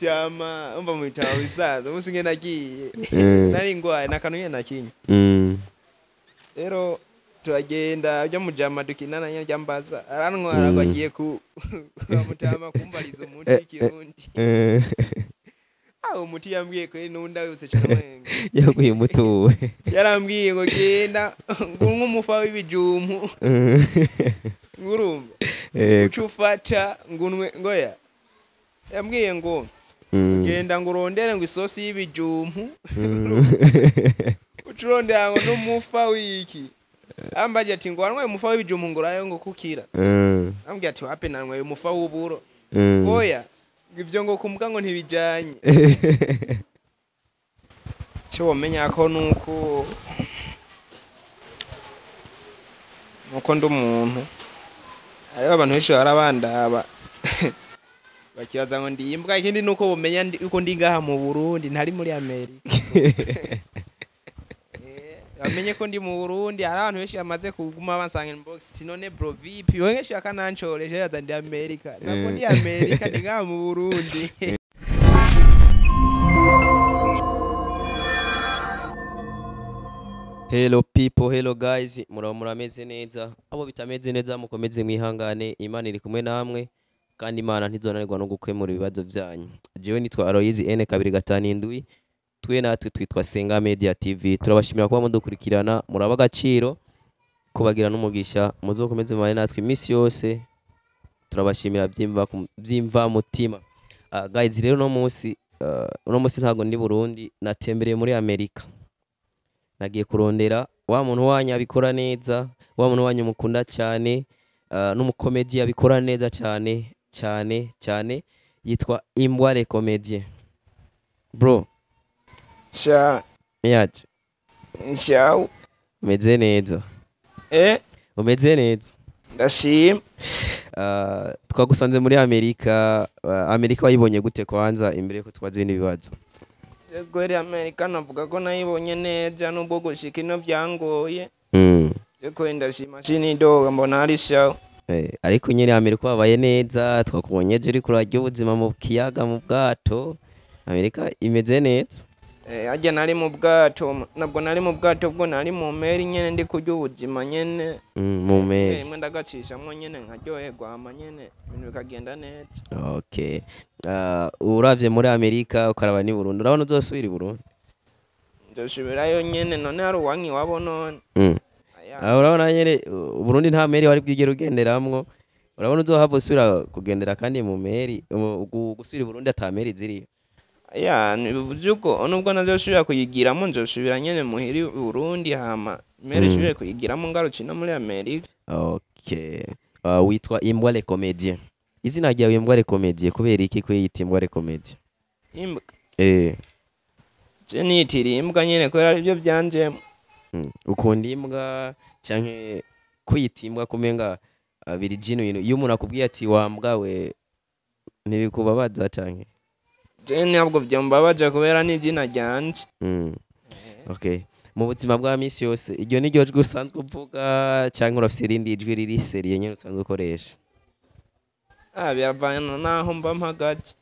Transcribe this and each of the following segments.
Mutama umva mutama bisanzwe umunsi ngene nagiye nari ngwaye nakantu nyene nakinye. Rero turagenda ujya mujama dukinana nyene ryambaza arantwara ngo agiye ku kwa mutama kumbariza umuti w'ikirundi. Aho umuti yambwiye kweri n'undi awutse cane mwenga. Yaguye umutuwe. Yarambwiye ngo genda ngo unywe umufa w'ibijumbu ngurumva uca ufata ngo unwe ngoya yambwiye ngo genda ngo urondere ngo isosi y'ibijumbu uca urondera ngo n'umufa w'iki ambaje ati ngo wanyweye umufa w'ibijumbu ngo urayo ngo kukira. Ambwiye ati wape nanyweye umufa w'uburo. Oya ibyo ngo kumbwa ngo ntibijanye. Cyo womenya ko nuko ndi umuntu hariho abantu benshi barabandaba bakibaza ngo ndi imbwa. Ikindi nuko bomenya yuko ndi ngaha mu Burundi ntari muri Amerika. Bamenye ko ndi mu Burundi. Hari abantu benshi bamaze kuguma bansanga inbox ati none bro vipi benshi bakanancoresha yaza ndi Amerika. Ntabwo ndi Amerika ndi ngaha mu Burundi. Hello people, hello guys, muraba murameze neza. Abo bitameze neza mukomeze mwihangane, Imana iri kumwe namwe kandi Imana ntizonanirwa no gukemura ibibazo byanyu. Jewe nitwa Aloyizi N257, twe natwe twitwa Senga Media TV. Turabashimira kuba mudukurikirana, muraba agaciro kubagira n'umugisha, muzokomeze mubane natwe iminsi yose. Turabashimira byimva mutima. Guys rero no munsi uno munsi ntago ndi Burundi, natembereye muri Amerika. Nagiye kurondera wa muntu wanyu abikora neza, wa muntu wanyu mukunda cyane, n'umukomedi abikora neza cyane cyane cyane, yitwa Imbwa le Comedien. Bro, sha yaje nshaw umeze neza. Umeze neza. Ndashima. Twagusanze muri Amerika. Amerika wayibonye gute kwanza imbere ko twaze ibindi bibazo? Gweri Amerika navuga ko nayibonye neza nubwo gushika ino byangoye. Yego ndashima sinidoga mbona ari sawa. Ariko nyene Amerika wabaye neza, twakubonye ejo uriko urarya ubuzima mu kiyaga mu bwato. Amerika imeze neza. Harya nari mu bwato, nabwo nari mu bwato bwo nari mu meri nyene ndi kurya ubuzima nyene. Mu meri. Rimwe ndagacishamwo nyene nkaryoherwa hama nyene ibintu bikagenda neza. Okay. Uravye muri Amerika ukaraba ni Burundi, urabona uzosubira i Burundi? Nzosubirayo nyene none hari uwanki wabo none. Urabona nyene Burundi nta meri wari bwigere ugenderamwo, urabona uzohava usubira kugendera kandi mu meri, gusubira i Burundi ata meri ziriyo? Ya nibivuze uko nubwo nazosubira kuyigiramo nzosubira nyene muhiri Burundi hama meri isubire kuyigiramo ngarutse no muri Amerika. Okay. Witwa Imbwa le Comedien. Izina ryawe Imbwa le Comedien kubera iki kwiyita Imbwa le Comedien? Imbwa. Je niyitiriye imbwa nyene kubera arivyo byanjemo. Ukunda imbwa canke kwiyita imbwa kumenga biri genuine? Iyo umuntu akubwiye ati wa mbwa we ntibikubabaza canke? Je ntabwo byambabaje kubera ni izina ryanje. Okay. Mu buzima bwa misi yose iryo ni ryo jwi usanzwe uvuga canke urafise irindi jwi riri seriye nyene usanzwe ukoresha? Biravana naho mba mpagaze.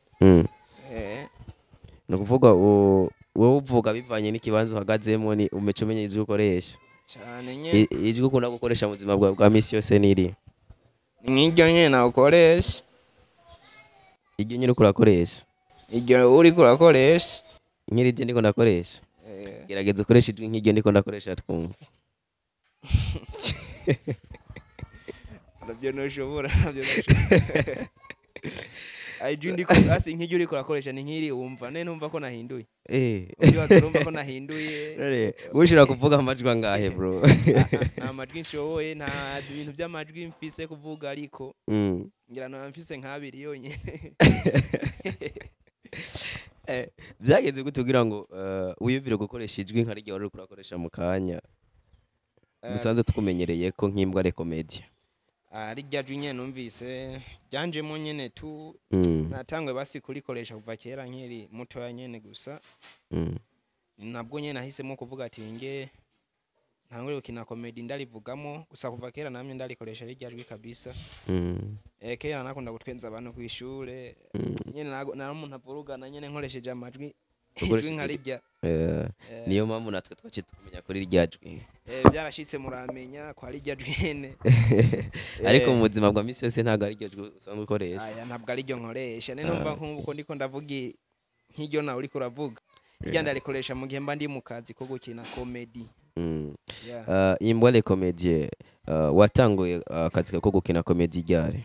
Ni ukuvuga wowe uvuga bivanye n'ikibanza uhagazemo ni umeca umenya ijwi ukoresha. Cane nyene. Ijwi ukunda gukoresha mu buzima bwawe bwa misi yose ni irihe? Ni nk'iryo nyene nawukoresha. Iryo nyene uriko urakoresha? Iryo uriko urakoresha. Nk'iryo ndiko ndakoresha? Gerageza ukoreshe ijwi nk'iryo ndiko ndakoresha twumve. Navyo ntushobora, navyo ntushobora. Ijwi ndiko asi nk'iryo uriko urakoresha ni nk'iri wumva, none ntumva ko nahinduye. Ujye urumva ko nahinduye. None ushobora kuvuga amajwi angahe bro? Nta majwi nshoboye, nta bintu by'amajwi mfise kuvuga ariko. Ngira nta mfise nk'abiri yonyene. Byagenze gute kugira ngo wiyumvire gukoresha ijwi nka rirya wari uriko urakoresha mu kanya? Dusanzwe tukumenyereye ko nk'imbwa le Comedien. Rirya jwi nyene numvise ryanjemo nyene tu. Natangwe basi kurikoresha kuva kera nkiri mutoya nyene gusa. Nabwo nyene nahisemo kuvuga ati nge Ntangure gukina comedy ndarivugamo gusa. Kuva kera namye ndarikoresha rirya jwi kabisa. Kera nakunda gutwenza abantu kw'ishure nyene, nari umuntu avurugana nyene nkoresheje amajwi, ijwi nka rirya. Niyo mpamvu natwe twaciye tukumenya kuri rya jwi. Byarashitse muramenya kwa rirya jwi nyene. Ariko mu buzima bwa misi yose ntabwo ari ryo jwi usanzwe ukoresha? Aya, ntabwo ari ryo nkoresha. Ne numva nk'ubu ko ndiko ndavuga nk'iryo nawe uriko uravuga, irya ndarikoresha mu gihe mba ndi mu kazi ko gukina comedy. Yeah. Imbwa le comédien, watanguye akazi ko gukina comedy ryari?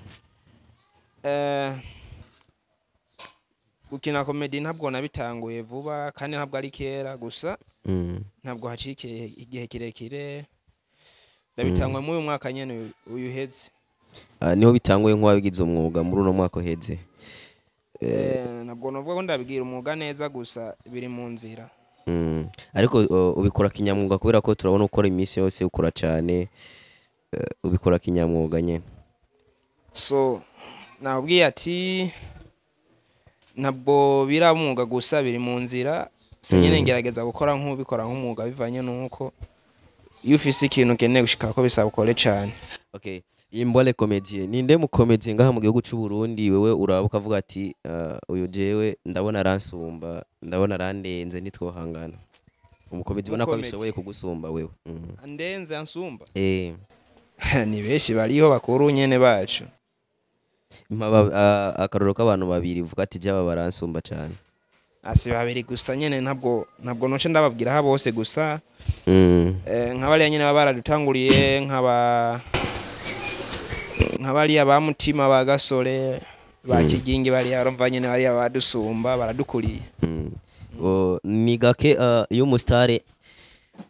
Gukina comedy ntabwo nabitanguye vuba kandi ntabwo ari kera gusa. Ntabwo haciye igihe kirekire, ndabitanguye muri uyu mwaka nyene uyu uheze. Niho bitanguye nk'uwabigize umwuga muri uno mwaka uheze? Ntabwo novuga ko ndabigira umwuga neza, gusa biri mu nzira. Ariko ubikora kinyamwuga, kubera ko turabona ukora iminsi yose, ukora cyane, ubikora kinyamwuga nyene? So nabwiye ati ntabwo biraba umwuga, gusa biri mu nzira. So nyine ngerageza gukora nk'ubikora nk'umwuga, bivanye n'uko iyo ufise ikintu ukeneye gushika ko bisaba ukore cane. Okay, Imbwa le comédien, ninde mu comédien ngaha mu gihugu c'u Burundi wewe uraba ukavuga ati uyu jewe ndabona aransumba, ndabona arandenze, ntitwohangana? Umukomedi ubona ko Umukomedi. abishoboye kugusumba wewe. Andenze, ansumba? Ni benshi bariho bakuru nyene bacu. Mpa akarorero k'abantu babiri uvuga ati jaba baransumba cane. Asi babiri gusa nyene, ntabwo noce ndababwira ha bose gusa. Nka bariya nyene baba baradutanguriye, nka bariya ba Mutima, ba Gasore, ba Kigingi, bariya urumva nyene bariya badusumba, baradukuriye. Ni gake iyo umusitari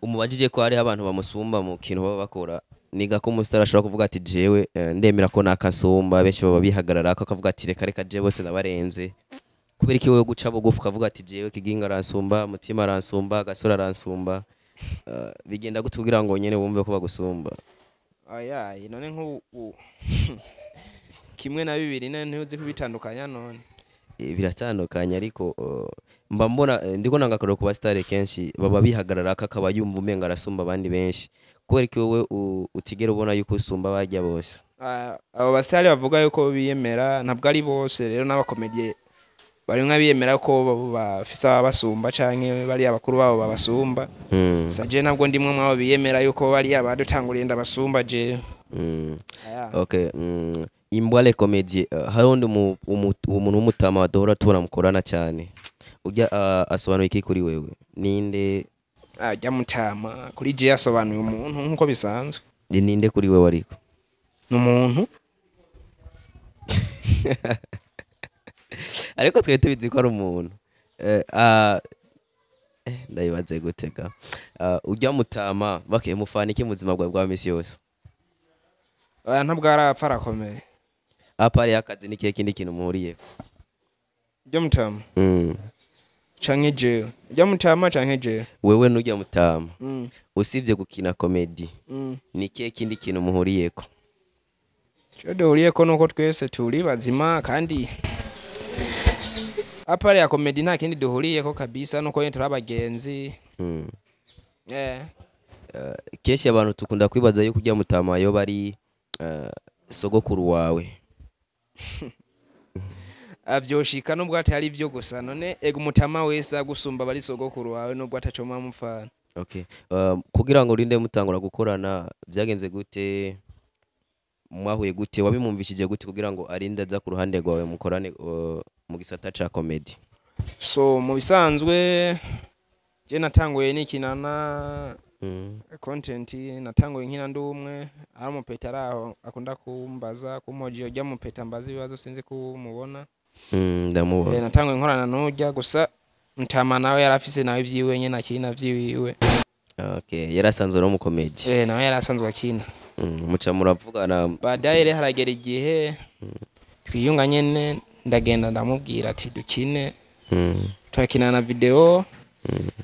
umubajije ko hariho abantu bamusumba mu kintu baba bakora, ni gake umusitari ashobora kuvuga ati jewe ndemera ko nakasumba. Benshi baba bihagarara ko akavuga ati reka reka, jewe bose ndabarenze. Kubera iki wowe guca bugufi ukavuga ati jewe Kiginga aransumba, Mutima aransumba, Gasore aransumba? Bigenda gute kugira ngo nyene wumve ko bagusumba? Oya, none nk'ubu kimwe na bibiri none ntuzi kubitandukanya none? Biratandukanye, ariko mba mbona ndiko nanga akarorero ku basitari, kenshi baba bihagarara ko akaba yumva umenga arasumba abandi benshi. Kubera iki wowe utigera ubona yuko usumba barya bose? Ah, abo basitari bavuga yuko biyemera ntabwo ari bose. Rero n'abakomediye bari nk'abiyemera ko bafise ababasumba canke bariya bakuru babo babasumba. Saje ntabwo ndimwe mwabo biyemera yuko bariya badutanguriye ndabasumba jewe. Aya. Okay, Imbwa le comédien, hariho undi umuntu w'umutama duhora tubona mukorana cyane ujya, asobanuye iki kuri wewe? Ninde? Ajya mutama kuri je asobanuye umuntu nk'uko bisanzwe. Ninde kuri wewe ariko? Ni umuntu. Ariko twari tubizi ko ari umuntu. Ndabibaze gutega ujya mutama bake mufana iki mu buzima bwawe bwa misi yose? Oya, ntabwo arapfa, arakomeye. À part y'akazi, ni kihe kindi kintu muhuriye? Ujya mutama canke jewe? Ujya mutama canke jewe? Wewe n'ujya mutama, usibye gukina comedy, ni kihe kindi kintu muhuriyeko? Ico duhuriyeko nuko twese turi bazima, kandi à part ya comedy nta kindi duhuriyeko kabisa, nuko nyene turi abagenzi. Kenshi abantu tukunda kwibaza yuko ujya mutama yo bari sogokuru wawe. Avyoshika nubwo atari byo gusa. None ega umutama wese agusumba bari sogokuru wawe, nubwo atacoma mufana. Okay, kugira ngo urinde mutangura gukorana byagenze gute? Mwahuye gute? Wabimumvishije gute kugira ngo arinde aza ku ruhande rwawe mukorane mu gisata ca comedy? So mu bisanzwe je natanguye nikinana content, natanguye nkina ndi umwe. Ari umupeta ari aho akunda kumbaza kumpoji, ujya mupeta mbaza ibibazo, sinzi kumubona. Ndamubona. Natanguye nkorana n'ujya gusa mutama, nawe yari afise nawe ibyiwe nyene akina vyiwiwe. Okay, yari asanzwe ari umukomedi? Nawe yari asanzwe akina. Muca muravugana? Baadaye rero haragera igihe twiyunga nyene, ndagenda ndamubwira ati dukine. Turakina na video.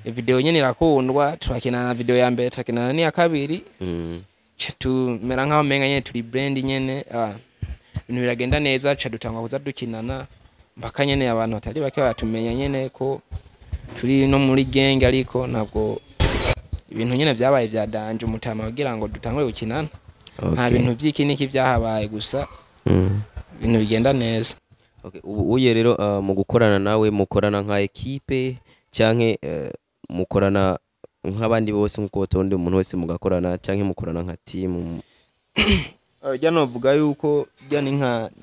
Video nyene irakundwa, turakina na video ya mbere, turakina n'iya kabiri. Ca tumera nk'aho umenga nyene turi brand nyene, ibintu biragenda neza, ca dutangwa kuza dukinana mpaka nyene abantu batari bake baratumenya nyene ko turi no muri gang, ariko ntabwo Ibintu nyene vyabaye vya danger umutama kugira ngo dutangure gukinana. Nta Okay. bintu vy'iki niki vyahabaye, gusa ibintu bigenda neza. Okay, ubu uye rero mu gukorana nawe, mukorana nka ekipe canke mukorana nk'abandi bose, nkuko utonde umuntu wese mugakorana, canke mukorana nka team? Rya novuga yuko rya ni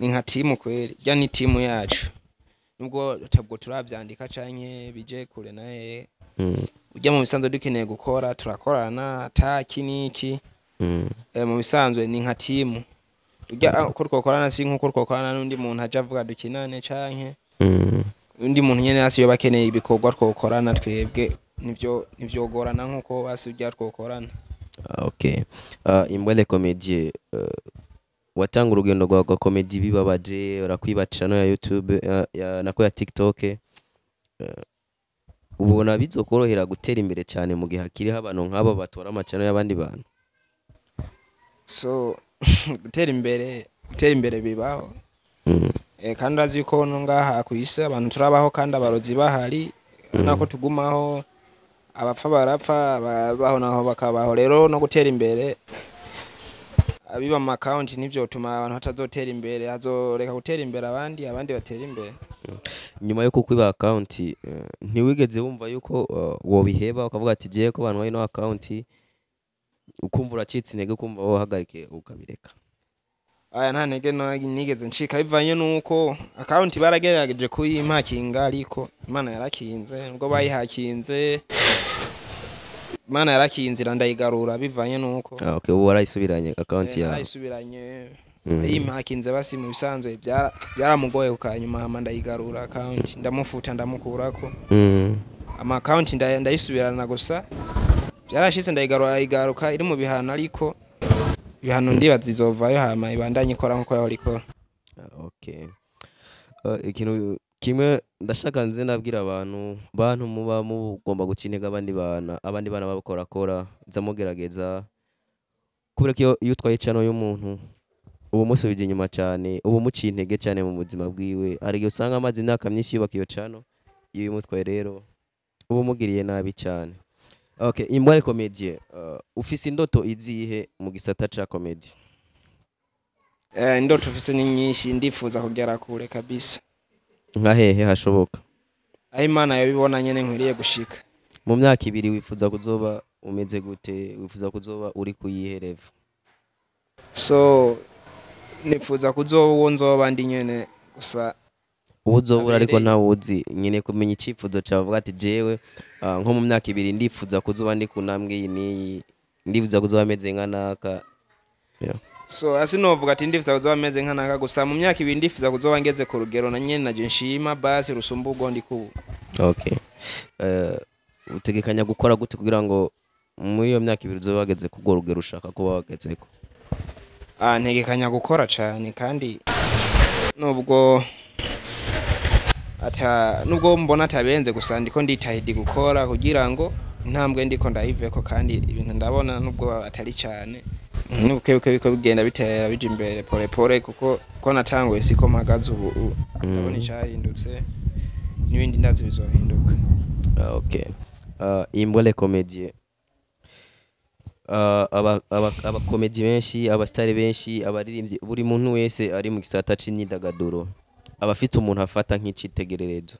nka timu kweri, rya ni timu yacu, nubwo tabwo turavyandika canke bije kure naye. Ujya mu bisanzwe dukeneye gukora turakorana ata iki niki. Mu bisanzwe ni nka timu ujya, uko twokorana si nkuko twokorana n'undi muntu aje avuga dukinane canke undi muntu nyene hasi yoba akeneye ibikorwa twokorana, twebwe nivyo ntivyogorana nkuko basi ujya twokorana. Ah, okay. Imbwele Comedy, watanga urugendo rwawe rwa comedy bibabaje, urakwiba channel ya YouTube, ya nako ya TikTok. Ubona bizokorohera gutera imbere cyane mu gihe hakiriho abantu nk'aba batora ama channel y'abandi bantu? So gutera imbere bibaho. Kandi urazi ko no ngaha kw'isi abantu turabaho kandi abarozi bahari, nako tugumaho, abapfa barapfa, ababaho naho bakabaho. Rero no gutera imbere, abiba ama account nivyo tuma abantu batazotera imbere, hazoreka gutera imbere abandi batera imbere. Nyuma yo kukwiba account, ntiwigeze wumva yuko wobiheba, ukavuga ati giye ko abantu ino account, ukumva uracitse intege, ukumva wohagarike ukabireka? Aya, nta ntege nigeze ncika, bivanye nuko account baragerageje kuyimpakinga, ariko Imana yarakinze. Nubwo bayihakinze, Imana yarakinze irandayigarura, bivanye nuko Ah, okay, ubu warayisubiranye account yawe? Narayisubiranye. Yimpakinze basi mu bisanzwe byaramugoye kukanyuma, hama ndayigarura account, ndamufuta, ndamukurako. Ama account ndayisubirana, gusa byarashitse ndayigarura, igaruka iri mu bihano, ariko ibihano ndibaza izovayo, hama ibandanye ikora nkuko yahora ikora. Ah, okay. Ikintu kimwe ndashaka nze nabwira abantu, bantu muba mugomba guca intege abandi bana bakorakora, nza mugerageza, kubera ko iyo utwaye channel y'umuntu uba umusubije inyuma cyane, uba umuciye intege cyane mu buzima bwiwe. Hari igihe usanga amaze imyaka myinshi yubaka iyo channel, iyo uyimutwaye rero uba umugiriye nabi cyane. Okay, Imbware Comedy, ufise indoto izihe mu gisata ca comedy? Indoto mfise ni nyinshi, ndifuza kugera kure kabisa. Nka hehe hashoboka? Aho Imana yabibona nyene nkwiriye gushika. Mu myaka 2 wifuza kuzoba umeze gute? Wifuza kuzoba uri kuyihe level? So nifuza kuzoba uwo nzoba ndi nyene gusa. Uwo uzobura ariko Abereye. ntawuzi nyine kumenya icyifuzo cyawe, uvuga ati jewe nko mu myaka 2 ndifuza kuzoba ndi ku ntambwe iyi n'iyi, ndifuza kuzoba meze nka naka. Yeah. So asi novuga ati ndifuza kuzoba meze nka naka, gusa mu myaka 2 ndifuza kuzoba ngeze ku rugero na nyene naje nshima, basi rusumba urwo ndi kubu. Okay. Utegekanya gukora gute kugira ngo muri iyo myaka 2 uzobe wageze ku rwo rugero ushaka kuba wagezeko? Ntegekanya gukora cane, kandi nubwo ata nubwo mbona atabenze, gusa ndiko nditahidi gukora kugira ngo intambwe ndiko ndayiveko, kandi ibintu ndabona nubwo atari cane, nubuke biko bigenda bitera bija imbere pole pole, kuko ko natanguye siko mpagaze ubu. Ndabona icahindutse, n'ibindi ndazi bizohinduka. Ah, okay. Imbole Comedy, abakomedi benshi, abasitari benshi, abaririmbyi, buri muntu wese ari mu gisata c'imyidagaduro aba afite umuntu afata nk'icitegererezo.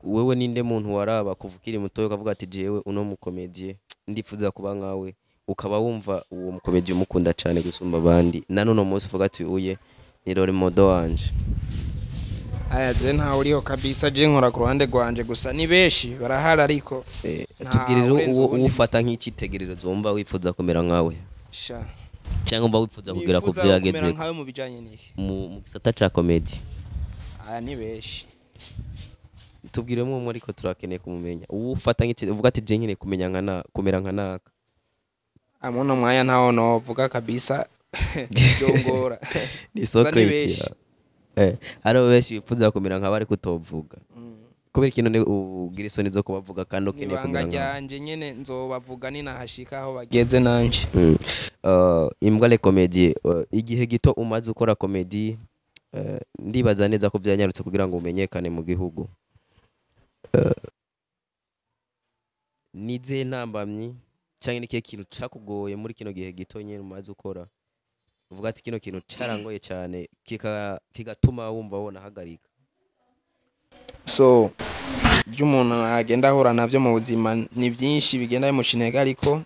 Wewe ninde muntu waraba kuva ukiri muto ukavuga ati jewe uno mukomediye ndifuza kuba nkawe, ukaba wumva uwo mukomediye umukunda cyane gusumba abandi, na none munsi uvuga ati uye ni role model wanje? Aya, je ntawe uriho kabisa, je nkora ku ruhande rwanje, gusa ni benshi barahari, ariko nta Tubwire rero urenze uwo uwundi. ufata nk'icitegererezo, wumva wifuza kumera nkawe Sha. cyangwa wumva wifuza kugera ku Nifuza byo kumera yagezeko. nkawe mu bijanye n'iki? Mu gisata ca comedy. Aya, ni benshi. Tubwiremo umwe, ariko turakeneye kumumenya, uwo ufata nk'iki uvuga ati je nkeneye kumenya nka na kumera nka naka. Amuno mwanya ntawo novuga kabisa, byongora. Ni Gusa ni Socrates. benshi. Hariho benshi bifuza kumera nka bari kutovuga kubera ikintu ni ugira isoni zo kubavuga kandi ukeneye Ibanga kumera nka ryanje nyene nzobavuga ninahashika aho bageze nanje. Imbwa le Comedy, igihe gito umaze ukora comedy, ndibaza neza ko byanyarutse kugira ngo umenyekane mu gihugu. Nize ntambamyi Canke ni kihe kintu cakugoye muri kino gihe gito nyene umaze ukora, uvuga ati kino kintu carangoye cyane, kigatuma wumva wonahagarika? So ibyo umuntu agenda ahura navyo mu buzima ni byinshi bigenda bimuca intege, ariko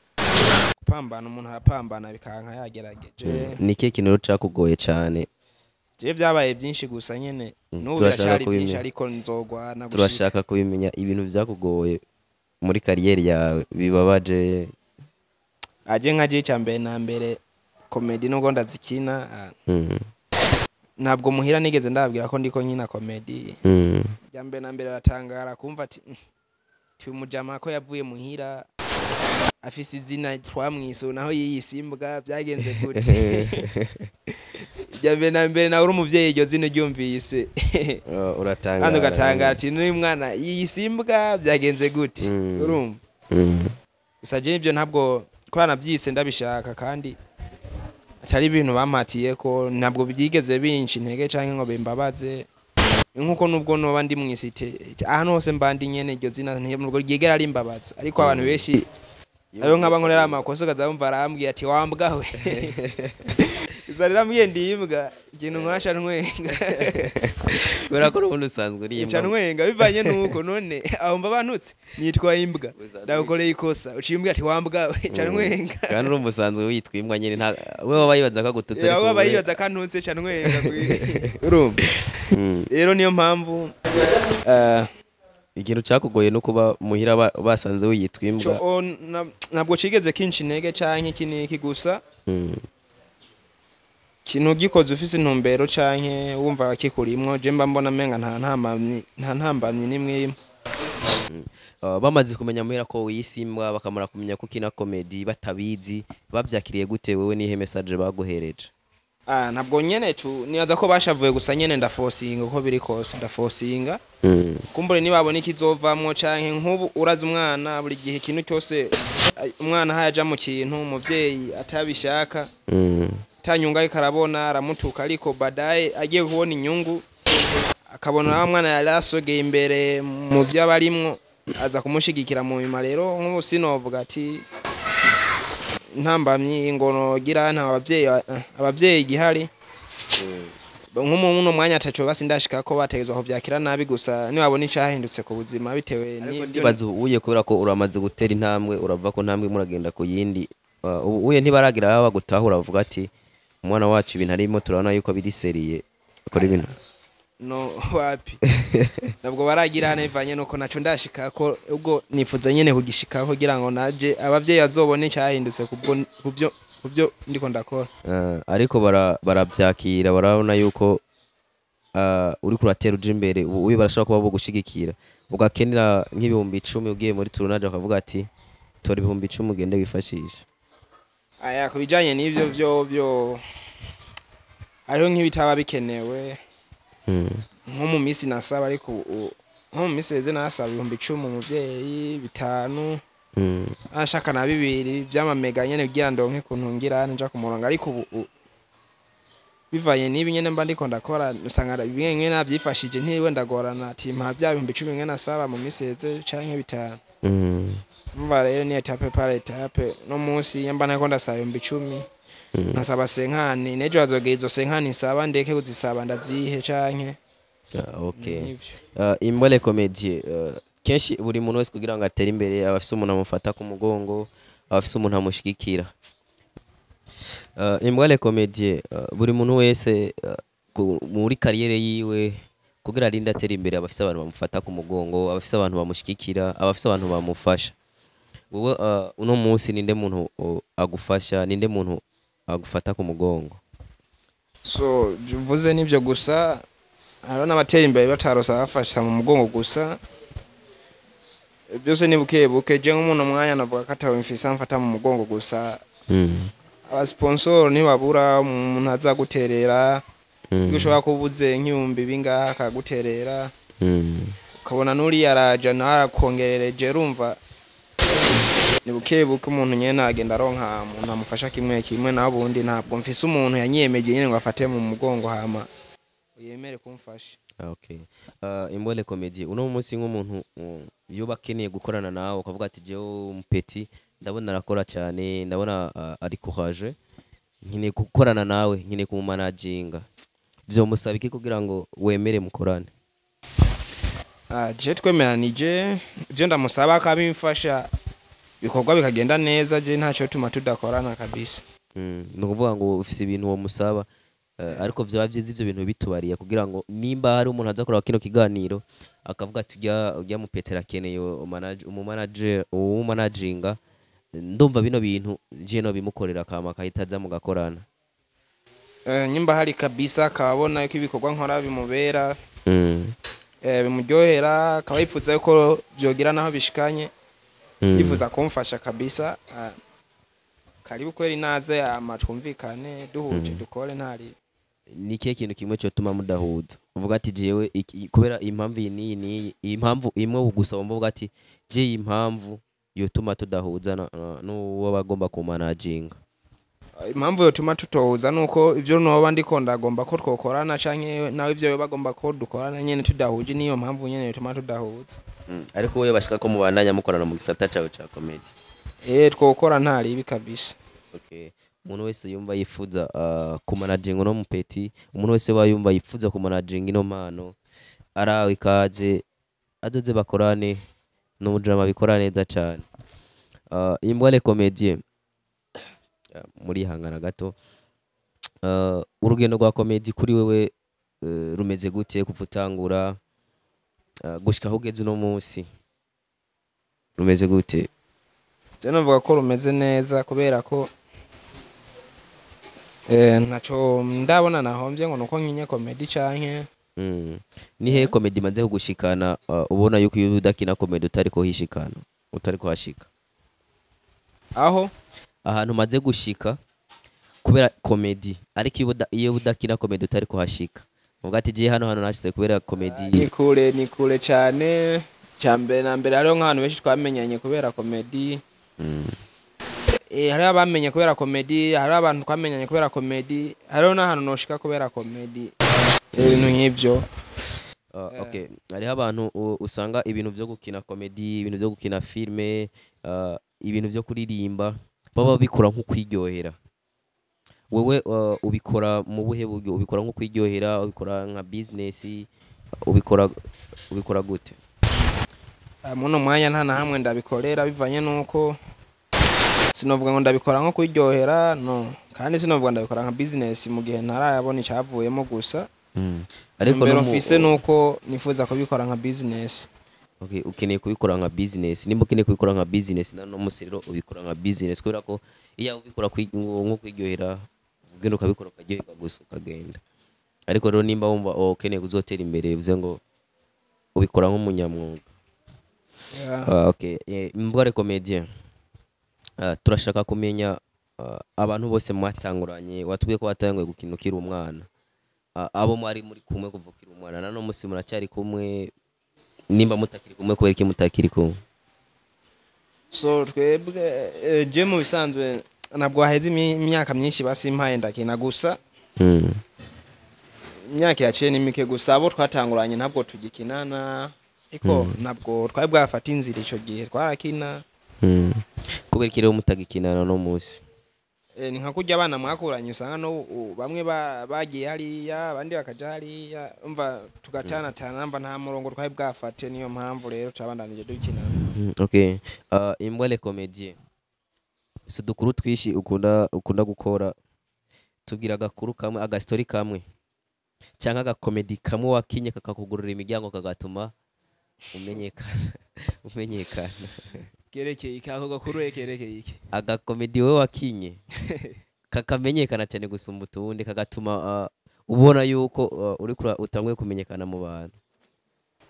gupambana, umuntu arapambana bikanka yagerageje. Ni ikihe kintu rero cakugoye cyane? Jewe byabaye byinshi, gusa nyene n'ubu Turashaka biracyari byinshi, kubimenya. ariko nzogwana gushika. Turashaka kubimenya, ibintu vyakugoye muri carrière yawe bibabaje. Aje nka je, mbere na mbere comedy, nubwo ndazikina, ntabwo muhira nigeze ndababwira ko ndiko nkina comedy. Bya mbere na mbere aratangara kumva ati "Uyu mujama ko yavuye muhira afise izina twamwise, naho yiyise imbwa, byagenze gute?" Bya mbere na mbere nawe uri umuvyeyi, iryo zina uryumvise Uratangara. kandi ugatangara ati n'uyu mwana yiyise imbwa, byagenze gute? Urumva? Gusa je ibyo ntabwo ko nabyise ndabishaka, kandi atari ibintu bampatiye, ko ntabwo byigeze binca intege canke ngo bimbabaze, nkuko nubwo noba ndi mw'isite, ahantu hose mba ndi nyene, iryo zina ntabwo ryigera rimbabaza. Ariko abantu benshi ayo nkaba nkorera amakosa, ukaza wumva arambwiye ati wambwa we. Gusa rero ambwiye ndi imbwa, ikintu nkora ca ntwenga. Kubera ko n'ubundi usanzwe uri Ca imbwa. ntwenga bivanye nuko none aho mba bantutse nitwa imbwa, ndagukoreye ikosa uciye imbwa ati wambwa we, ca ntwenga. Kandi urumva usanzwe witwa imbwa nyine, nta we waba yibaza ko agututse, ariko Abo aba yibaza ko antutse, ca ntwenga, urumva? Rero niyo mpamvu Ikintu cakugoye no kuba muhira basanze wiyitwa imbwa. Ntabwo cigeze kinca intege canke iki n'iki, gusa kintu gikoze ufise intumbero canke wumva kikurimwo, je mba mbona menga nta ntambamyi n'imwe imwe. Bamaze kumenya muhira ko wiyise imbwa, bakamara kumenya ko ukina comedy batabizi, bavyakiriye gute? Wewe nihe message baguhereje? Ah, ntabwo nyene tu nibaza ko bashavuye, gusa nyene ndafosinga, uko biri kose ndafosinga. Kumbure nibabona ikizovamwo, canke nk'ubu uraza umwana buri gihe ikintu cyose, umwana hayaja mu kintu umuvyeyi atabishaka, tanyungu ariko arabona, aramutuka, ariko badaye agiye kubona inyungu, akabona wa mwana yari asogeye imbere mu byo aba arimwo, aza kumushigikira mu nyuma. Rero nk'ubu sinovuga ati ntambamyi ngo nogira nta abavyeyi igihari nk'umu mwanya ataco basi ndashika ko bategezwa kuvyakira nabi, gusa niwabona icahindutse ku buzima bitewe Ariko n'ibyo. Ndibaza ubu uye, kubera ko uramaze gutera intambwe, urava ku ntambwe imwe uragenda ku yindi, ubu uye ntibaragira aho bagutahura bavuga ati umwana wacu ibintu arimo turabona yuko biri sérieux, akora ibintu? No, wapi, ntabwo baragira hano, bivanye nuko naco ndashika ko ubwo nifuza nyene kugishikaho kugira ngo naje abavyeyi bazobone icyahindutse kubwo kubyo ndiko ndakora. Ariko baravyakira, barabona yuko uriko uratera uja imbere. Ubu uye barashobora kuba bogushigikira, ugakenera nk'10,000 ugiye muri tournage, bakavuga ati tora 10,000 ugende wifashishe? Aya, ku bijanye n'ivyo byo hariho nk'ibitaba bikenewe, nko mu minsi nasaba, ariko nko mu minsi heze nasaba 10,000 umuvyeyi, 5, ashaka na 2 vy'amamega nyene kugira ndonke kuntu ngira nja ku murongo. Ariko ubu bivanye n'ibi nyene mba ndiko ndakora, usanga bimwe bimwe navyifashije, ntiriwe ndagorana ati mpa vya 10,000 nyene nasaba mu minsi heze canke 5. Umva rero ni étape par étape. No munsi nyamba nako ndasaba 10,000, nkasaba 50, n'ejo hazogera izo 50 nsaba ndeke kuzisaba, ndazihe canke Ah, okay. nivyo. Imbwa le comédien, kenshi buri muntu wese kugira ngo atere imbere aba afise umuntu amufata ku mugongo, aba afise umuntu amushigikira. Imbwa le comédien, buri muntu wese muri carrière yiwe kugira arinde atere imbere aba afise abantu bamufata ku mugongo, aba afise abantu bamushigikira, aba afise abantu bamufasha. Wowe uno munsi ninde muntu agufasha, ninde muntu agufata ku mugongo? So mvuze nivyo, gusa hariho n'abatera imbere batarose abafasha mu mugongo, gusa byose ni buke buke. Je nk'umuntu umwanya navuga ko atawe mfise amfata mu mugongo, gusa abasponsor ntibabura, umuntu aza guterera. Iyo ushobora kuba ubuze nk'ibihumbi bingahe akaguterera, ukabona n'uriya araja nawe arakongerereje. Urumva ni buke buke, umuntu nyene agenda aronka umuntu amufasha kimwe kimwe. Naho ubundi ntabwo mfise umuntu yanyemeje nyene ngo afate mu mugongo hama yemere kumfasha. Ah, okay. Imbwa le comédien, uno munsi nk'umuntu yoba akeneye gukorana nawe, ukavuga ati jewe umupeti Ndabona arakora cyane, ndabona ari courage, nkeneye gukorana nawe, nkeneye kumumanaginga. Vyomusaba iki kugira ngo wemere mukorane? Ah, je twemeranije ibyo ndamusaba akabimfasha, ibikorwa bikagenda neza, je ntacyo tuma tudakorana kabisa. Ni ukuvuga ngo ufise ibintu uwo musaba, ariko vyaba vyiza ivyo bintu bitubariye kugira ngo nimba hari umuntu aza kuraba kino kiganiro akavuga ati ujya mu Petero akeneye umumanager uwumanaginga, ndumva bino bintu je no bimukorera kama akahita aza mugakorana. Nyimba hari kabisa akabona yuko ibikorwa nkora bimubera, bimuryohera, akaba yifuza yuko byogira naho bishikanye, yifuza kumfasha kabisa, karibu kweri, naze ama twumvikane, duhuje, dukore ntari. Ni ikihe kintu kimwe cyotuma mudahuza, uvuga ati jewe kubera impamvu iyi n'iyi n'iyi, iyi mpamvu imwe gusa wumva uvuga ati je iyi mpamvu yotuma tudahuza n'uwo bagomba kumanaginga? Impamvu yotuma tutohuza nuko ivyo noba ndiko ndagomba ko twokorana canke nawe ivyo bagomba ko dukorana nyene tudahuje, niyo mpamvu nyene yotuma tudahuza. Ariko wowe bashaka ko mubandanya mukorana mu gisata cawe ca comedy? Twokora ntari ibi kabisa. Okay. Umuntu wese yumva yifuza kumanaginga uno mupeti, umuntu wese yoba yumva yifuza kumanaginga ino mpano, arawe ikaze, azoze bakorane, ni umujama bikora neza cane. Imbwa le Comedien, murihangana gato. Urugendo rwa comedy kuri wewe rumeze gute kuva utangura gushika aho ugeze uno munsi, rumeze gute? Je novuga ko rumeze neza kubera ko ntaco ndabona nahomvye ngo nuko nkinye comedy canke. Ni hehe comedy imaze kugushikana, ubona yuko iyo udakina comedy utari kuhishikana, utari kuhashika? Aho ahantu umaze gushika kubera comedy, ariko iyo udakina comedy utari kuhashika, uvuga ati je hano hantu nashitse kubera comedy. Ni kure, ni kure cane. Cambere na mbere hariho nk'abantu benshi twamenyanye kubera comedy. Hariho abamenye kubera comedy, hariho abantu twamenyanye kubera comedy, hariho n'ahantu noshika kubera comedy, ibintu nk'ivyo. Okay, hariho abantu usanga ibintu vyo gukina comedy, ibintu vyo gukina filme, ibintu vyo kuririmba baba babikora nko kwiryohera. Wewe ubikora mu buhe buryo? Ubikora nko kwiryohera, ubikora nka business, ubikora gute? Muno mwanya nta na hamwe ndabikorera, bivanye nuko sinovuga ngo ndabikora nko kwiryohera, no, kandi sinovuga ndabikora nka business mu gihe ntarayabona icavuyemo gusa. Ariko mbere mfise nuko nifuza kubikora nka business. Okay, ukeneye kubikora nka business. Nimba ukeneye kubikora nka business, na no musi rero ubikora nka business, kubera ko iyo ubikora nko kwiryohera, ugenda ukabikora ukaryoherwa gusa ukagenda. Ariko rero nimba wumva ukeneye kuzotera imbere, bivuze ngo ubikora nk'umunyamwuga. Okay, Mbwa Comedien, turashaka kumenya abantu bose mwatanguranye. Watubwiye ko watanguye gukina ukiri umwana. Abo mwari muri kumwe kuva ukiri umwana na no musi muracyari kumwe? Nimba mutakiri kumwe, kubera iki mutakiri kumwe? So twebwe, je mu bisanzwe ntabwo haheze imyaka myinshi basimpaye ndakina gusa. Imyaka yaciye ni mike, gusa abo twatanguranye ntabwo tugikinana, ariko ntabwo twari bwafata inzira, ico gihe twarakina. Kubera iki rero mutagikinana no musi? Ni nka kurya abana mwakuranye usanga no bamwe bagiye hariya, abandi bakaja hariya, umva tugatanatana, mva nta murongo twari bwafate, niyo mpamvu rero twabandanije dukinana. Okay. Imbwa le Comedien, si udukuru twishi ukunda gukora, tubwira agakuru kamwe, agastori kamwe cyangwa agakomedi kamwe wakinye kakakugurura imiryango, kagatuma umenyekana. Kerekeye iki ako gakuru, kerekeye iki? Agakomedi wowe wakinye kakamenyekana cyane gusumba utundi, kagatuma ubona yuko uri utanguye kumenyekana mu bantu.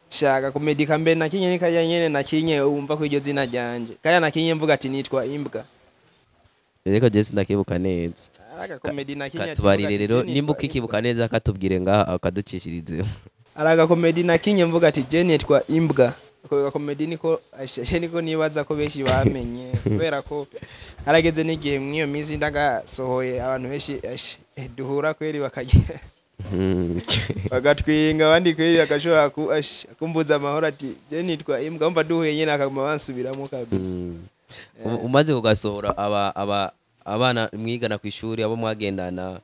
Shaka komedi kambe nakinye ni kajya nyene nakinye wumva ko iryo zina ryanje kaya nakinye mvuga ati nitwa imbwa. Reko je sindakibuka neza. Araka komedi nakinye ati Katubarire mvuga ati rero je nitwa nimba imbwa. ukikibuka neza, katubwire ngaha akaducishirize. Araka komedi nakinye mvuga ati je nitwa imbwa, ako gakomedi niko ashe niko nibaza ko benshi bamenye, kubera ko harageze n'igihe mw'iyo minsi ndagasohoye abantu benshi ashe, duhura kweri bakajya bagatwinga, abandi kweri agashobora kumbuza amahoro ati je nitwa imbwa, umva duhuye nyene akaguma bansubiramo kabisa. Umaze kugasohora, aba aba abana mwigana ku ishuri, abo mwagendana,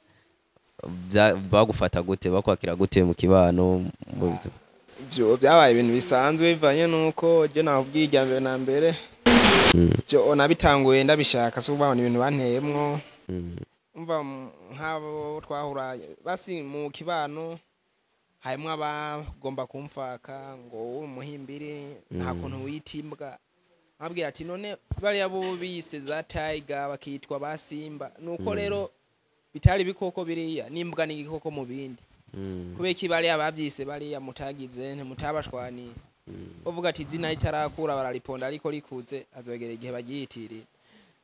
bagufata gute, bakwakira gute mu kibano, mu buzima? Ivyo byabaye ibintu bisanzwe, bivanye nuko je nakubwiye irya mbere na mbere, byo nabitanguye ndabishaka, si ukuvuga ngo ni ibintu banteyemwo. Umva, nk'abo twahura basi mu kibano, harimwo abagomba kumfaka ngo wowe umuhimbiri nta kuntu wita imbwa. Nkabwira ati none bariya bo bise za tiger bakitwa ba simba, nuko rero bitari ibikoko biriya, n'imbwa ni igikoko mu bindi. Kubera iki bariya bavyise bariya mutagize ntimutabashwaniye? Uvuga ati izina ritarakura barariponda, ariko rikuze azogera igihe baryiyitirira.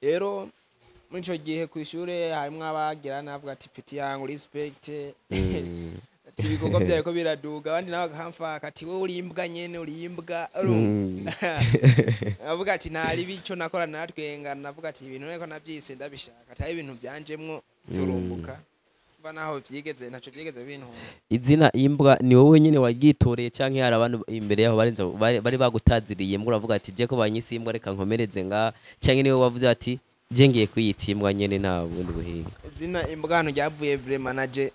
Rero muri ico gihe kw'ishure harimwo abagira navuga ati petit yangu, respect, ati ibikorwa vyawe ko biraduga. Abandi nabo bakamfaka ati wowe uri imbwa nyene, uri imbwa. Avuga ati ntari ico nakora natwenga, navuga ati ibintu nariko navyise ndabishaka, atari ibintu vyanjemwo surumbuka mva naho vyigeze, ntaco vyigeze bintunga. Izina imbwa ni wowe nyine waryitoreye, canke hari abantu imbere yaho barinze bari bagutaziriye imbwa, uravuga ati je ko banyise imbwa reka nkomereze nga, canke niwe wavuze ati je ngiye kwiyita imbwa nyene, nta bundi buhinga? Izina imbwa hano ryavuye vraiment naje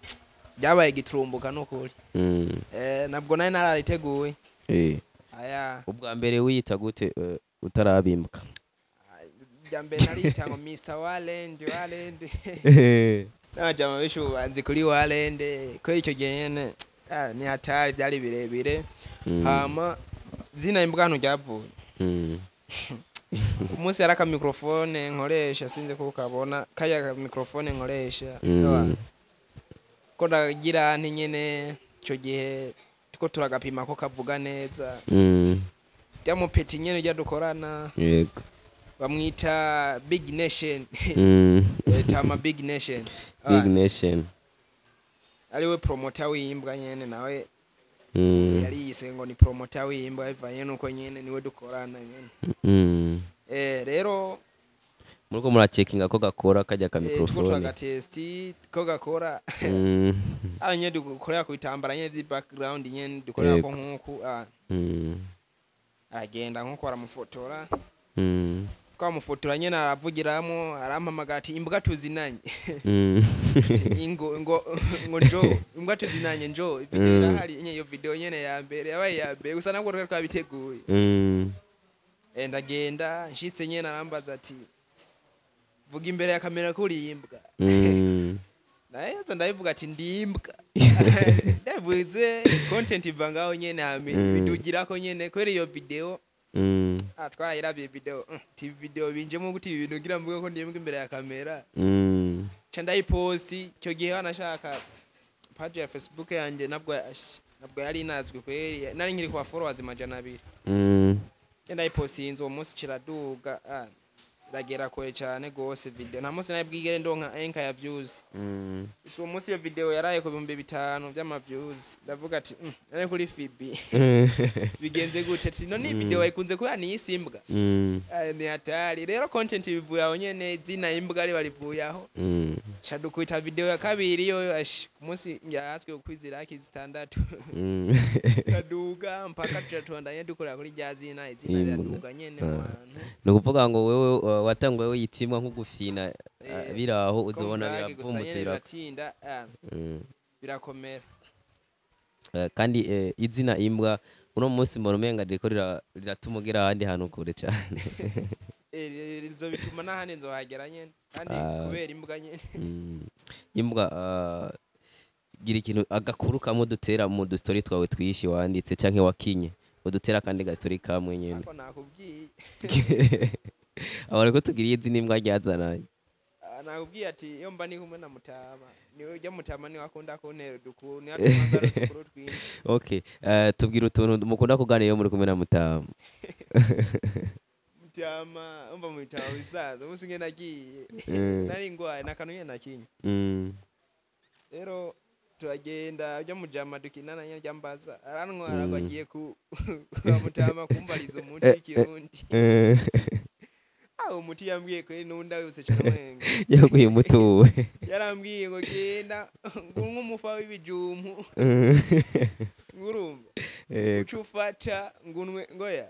ryabaye giturumbuka nukuri. Nabwo nari narariteguye. Aya. Ubwa mbere wiyita gute, utarabimbwa? Rya mbere narita ngo Mr Walend, Walend n'abajama benshi ubu banzi kuri Walend, ko icyo gihe nyene ni hatari, byari birebire. Hama zina imbwa hano ryavuye umunsi yari akamicrophone nkoresha, sinzi ko ukabona kaya ka microphone nkoresha. Ko ndagira nti nyene icyo gihe tuko turagapima ko kavuga neza. Rya mupeti nyene ujya dukorana, bamwita Big Nation. Tama Big Nation. Big Nation. Ariwe promoter w'imbwa nyene nawe. Yari yise ngo ni promoter w'imbwa bivanye nuko nyene niwe dukorana nyene. Rero muriko muracekinga ko gakora kajya ka tuko microphone. Turagatesti ko gakora. Ara nyene dukorera ku bitambara nyene vyi background nyene dukorera ko nkuku aragenda nkuko aramufotora. Ko amufotora nyene aravugiramo, arampamagara ati imbwa tuzinanye. Ingo ngo njo imbwa tuzinanye, njo video irahari nyene. Iyo video nyene ya mbere yabaye iya mbere gusa, nabwo twari twabiteguye. Ndagenda nshitse nyene arambaza ati vuga imbere ya kamera ko uri imbwa. Naheza ndabivuga ati ndi imbwa, ndabivuze, content iva ngaho nyene hame bidugirako nyene kubera iyo video. Twarayiravye video, ti video binjemo guti ibi bintu ngira mvuge ko ndi imbwa imbere ya kamera. Ca ndayiposti. Icyo gihe wanashaka page ya Facebook yanje nabwo yari inazwi kweri, nari nkiri kwa followers 200. Ca ndayipostinze uwo munsi kiraduga, iragera kure cane gose video. Nta munsi nari bwigere ndonka enka ya views. Gusa uwo munsi iyo video yaraye ku 5000 vy'ama views. Ndavuga ati nari kuri FB bigenze gute? Ati none iyi video wayikunze kubera ni isimbwa? Ni hatari. Rero content bivuye aho nyene, izina imbwa riba rivuye aho. Ca dukubita video ya kabiri yoyo, ash, ku munsi ngyaswe gukwizira like 6. Iraduga mpaka turatubandanye dukorera kuri rya zina, izina Imbwa. riraduga nyene mu bantu. Ni ukuvuga ngo wewe watanguye wiyita nko gufyina, biraho uzobona Ko murage gusa biravumbutse. nyene biratinda, birakomera. Kandi izina imbwa uno munsi mbona umenga ririko riratuma ugera ahandi hantu kure cane. Rizo bituma n'ahandi nzohagera nyene kandi kubera imbwa nyene. Imbwa, gira ikintu agakuru kamwe udutera mu dustory twawe twishi wanditse canke wakinye, udutera kandi gastori kamwe nyene. Ariko nakubwiye. Aho ariko tugiriye izina imbwa ryazananye. Nakubwiye ati iyo mba ni kumwe na Mutama, niwe ujya Mutama niwe akunda kuntera udukuru, niwe atuma nzana udukuru twinshi. Okay, tubwira utuntu mukunda kuganira iyo muri kumwe na Mutama. Mutama, umva, mu bitabo bisanzwe umunsi ngene nagiye nari ngwaye nakantu nyene nakinye. Rero turagenda ujya mujama dukinana nyene ryambaza arantwara ngo agiye ku kwa Mutama kumbariza umuti w'ikirundi. Umuti yambwiye kweri n'undi awutse cane mwenga. Yaguye umutuwe. Yarambwiye ngo genda ngo unywe umufa w'ibijumbu, ngurumva, uca ufata ngo unwe ngoya.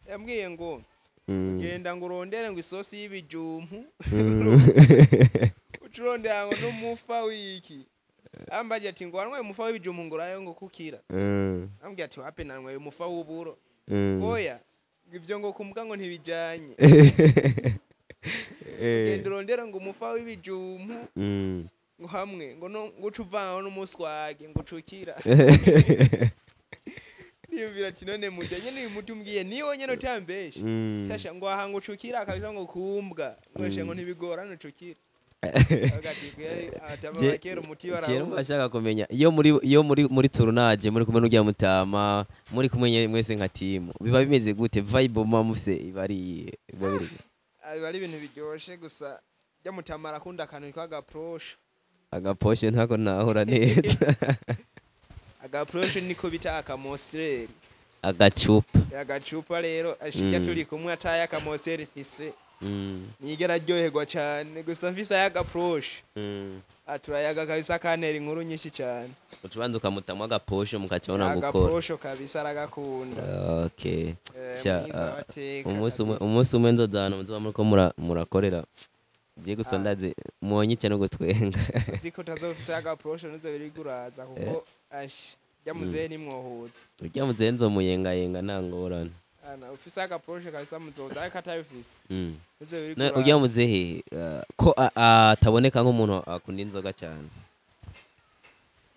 Yambwiye ngo Genda ngo urondere ngo isosi y'ibijumpu, ucurondera ngo n'umufa w'iki. Ambaje ati ngo wanyweye umufa w'ibijumpu ngo urayo ngo kukira. Ambwira ati wape, nanyweye umufa w'uburo. Oya, ngo ivyo ngo kumbwa ngo ntibijanye. Genda urondere ngo umufa w'ibijumpu ngo hamwe ngo no ngo uce uvangaho n'umuswage ngo ucukira. Niyumvira ati none mujya nyene uyu muti umbwiye niwo nyene utambeshe. Tasha ngo aha ngo ucukira kabisa ngo kumbwa ngo ngo ntibigorana ucukira. Avuga ati ataba bakera umuti Kera barawuzi. Ashaka kumenya iyo muri tournage muri kumwe n'urya mutama, muri kumwe nyene mwese nka team, biba bimeze gute? Vibe muba mufise iba ari iyihe? Biba biri gute? Biba ari ibintu biryoshe, gusa rya mutama arakunda akantu kitwa agaproshe. Agaposhe ntako ntahura neza. Agaproshe niko bita akamosireri. Agacupa. Agacupa rero ashirya. Turi kumwe ataye akamoseri mfise, nigera aryoherwa cane. Gusa mfise ay'agaproshe, aturayaga kabisa, kantera inkuru nyinshi cane. Ucubanza ukamutamwo agaposhe mukacabona gukora. Agaprosho kabisa aragakunda. Okay. Sha, Mwiza wateka umunsi umwe kabisa. Umunsi umwe nzoza ahantu muzoba muriko murakorera je gusa. Ndazi mwonyice no gutwenga. Uzi ko utazofise agaprosho nizo biriko uraza, kuko ashi rya muzehe nimwohuza. Urya muzehe nzomuyengayenga, nta ngorane. Ana ufise agaproshe kabisa muzoza, ariko atabifise nizo biriko Urya uraza. muzehe ko ataboneka nk'umuntu akunda inzoga cyane.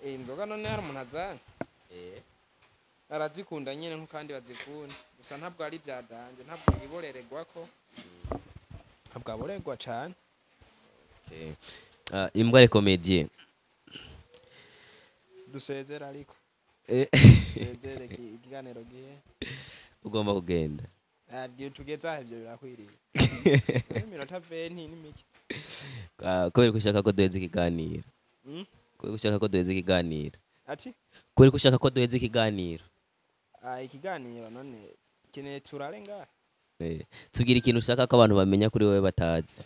Inzoga none hari umuntu azana? Arazikunda nyene nko kandi bazikunda, gusa ntabwo ari ibya danger, ntabwo yiborererwa ko, ntabwo aborerwa cane. Okay. Imbwa Comedien. Dusezera ariko dusezere ikiganiro gihe. Ugomba kugenda. Ah, igihe tugeze aho ivyo birakwiriye. Iminota 20 ni mike. Kubera ko ushaka ko duheza ikiganiro. Kubera ko ushaka ko duheza ikiganiro. Ati? Kubera ko ushaka ko duheza ikiganiro. Ah, ikiganiro none keneye turare ngaha. Tubwire ikintu ushaka ko abantu bamenya kuri wowe batazi.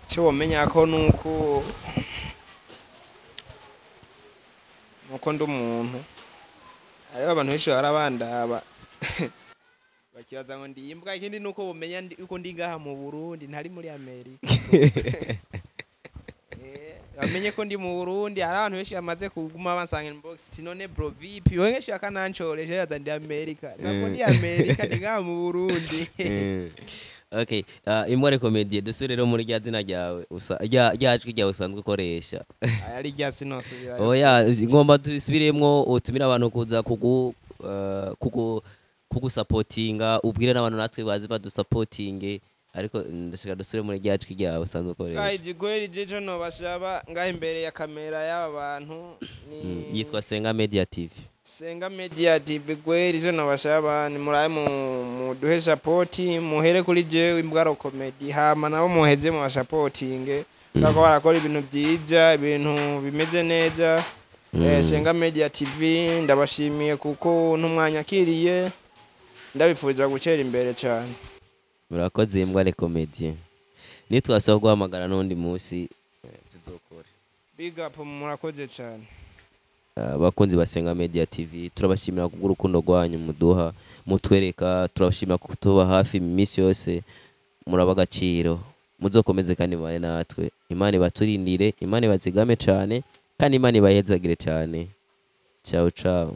Icyo wamenya ko nuko ndi umuntu. Hariho abantu benshi barabandaba bakibaza ngo ndi imbwa. Ikindi nuko bumenya yuko ndi ngaha mu Burundi, ntari muri Amerika. Bamenye ko ndi mu Burundi. Hari abantu benshi bamaze kuguma bansanga inbox ati none bro vipi wewe, ngeshi akanancoresha yaza ndi Amerika. Ntabwo ndi Amerika, ndi ngaha mu Burundi. Okay, Imbwa Comedien, dusubire rero muri rya zina ryawe rya jwi ryawe usanzwe ukoresha. Aya ari rya sinosubirayo. Oya, ngomba dusubiremwo, utumire abantu kuza kugusapotinga, ubwire n'abantu natwe bazi badusapotinge, ariko ndashaka dusubire muri rya jwi ryawe usanzwe ukoresha. Guys, kweli jejo nobasaba ngaha imbere ya kamera y'aba bantu ni Yitwa Senga Media TV. Senga Media TV. Kweli je nobasaba ni murabe muduhe support, muhere kuri jewe Imbwa Comedy, hama nabo muheze mu basapotinge bako barakora ibintu byiza, ibintu bimeze neza. Senga Media TV, ndabashimiye kuko ntumwanyakiriye, ndabifuriza gutera imbere cyane. Murakoze Imbwa Comedien, nitwasaba guhamagara n'undi munsi tuzokore. Big up, murakoze cyane. Abakunzi ba Senga Media TV, turabashimira kubw'urukundo rwanyu muduha, mutwereka. Turabashimira kutuba hafi iminsi yose, muraba agaciro. Muzokomeze kandi mubane natwe. Imana ibaturindire, Imana ibazigame cyane, kandi Imana ibahezagire cyane. Ciao ciao.